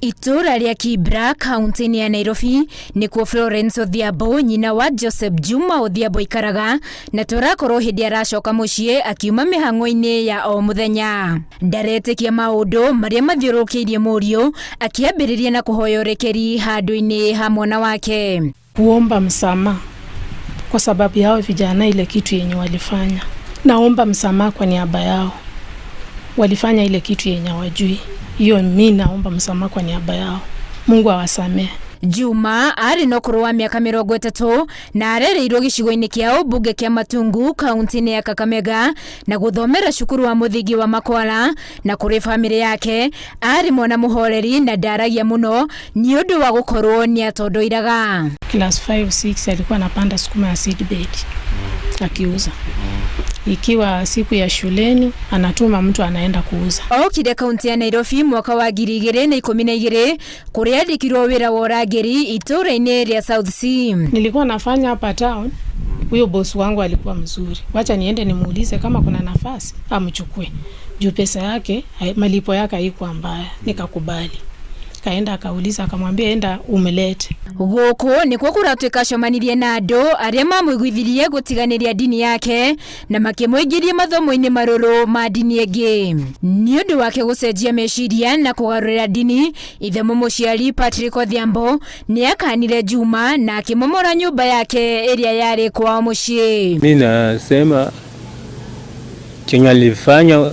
Itũra rĩa Kibra kaunti-inĩ ya Nairobi nĩkuo Florence Odhiambo, nyina wa Joseph Juma Odhiambo, ikaraga na tũrakorwo hĩndĩ aracoka mũciĩ akiuma mĩhang'o-inĩ ya o mũthenya. Ndaretĩkia maũndũ marĩa mathiũrũrũkĩirie mũriũ, akĩambĩrĩria na kũhoya ũrekeri handũ-inĩ ha mwana wake. Kuomba msamaha kwa sababu yao vijana, ile kitu yenye walifanya. Naomba msamaha kwa niaba yao, walifanya ile kitu yenye hawajui. Hiyo mi naomba msamaha kwa niaba yao, Mungu awasamehe. Juma arĩ na ũkũrũ wa mĩaka 30 na arereirwo gĩcigo-inĩ kĩa ũmbunge kĩa Matungu kaunti-inĩ ya Kakamega na gũthomera cukuru wa mũthingi wa Makwala. Na kũrĩ bamĩrĩ yake arĩ mwana mũhoreri na ndaragia mũno nĩ ũndũ wa gũkorwo nĩ atondoiraga. Class 5 6 alikuwa anapanda sukuma ya seedbed akiuza. Ikiwa siku ya shuleni, anatuma mtu anaenda kuuza. Okire kaunti ya Nairobi mwaka wa 2012 kũrĩa andĩkirwo wĩra wa ũrangĩri itũũra-inĩ rĩa South C. Nilikuwa nafanya hapa town, huyo bosi wangu alikuwa mzuri, wacha niende nimuulize kama kuna nafasi amchukue, juu pesa yake, malipo yake haikuwa mbaya. Nikakubali. Kaenda akauliza, akamwambia, "Enda umlete." Gũkũ nĩkuo kũratuĩka acemanirie na andũ arĩa mamũiguithirie gũtiganĩria ndini yake na makĩmũingĩria mathomo-inĩ marũrũ ma ndini ĩngĩ. Nĩ ũndũ wake gũcenjia meciria na kũgarũrĩra ndini, ithe mũmũciari Patrick Odhiambo nĩ akanire Juma na akĩmomora nyũmba yake ĩrĩa yarĩ kwao mũciĩ. Mi nasema chenye alifanya,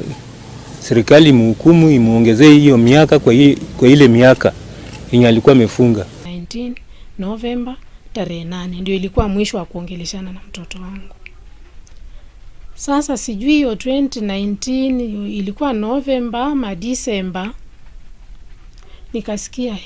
serikali mhukumu, imuongezee hiyo miaka kwa ile miaka yenye alikuwa amefunga. 19 Novemba tarehe 8 ndio ilikuwa mwisho wa kuongeleshana na mtoto wangu. Sasa sijui hiyo 2019 ilikuwa Novemba ama Disemba, nikasikia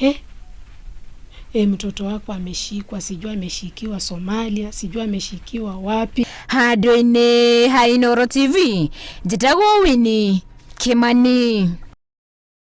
mtoto wako ameshikwa, sijui ameshikiwa Somalia, sijui ameshikiwa wapi. Handũ-inĩ ha Inooro TV, njĩtagwo Winnie Kimani.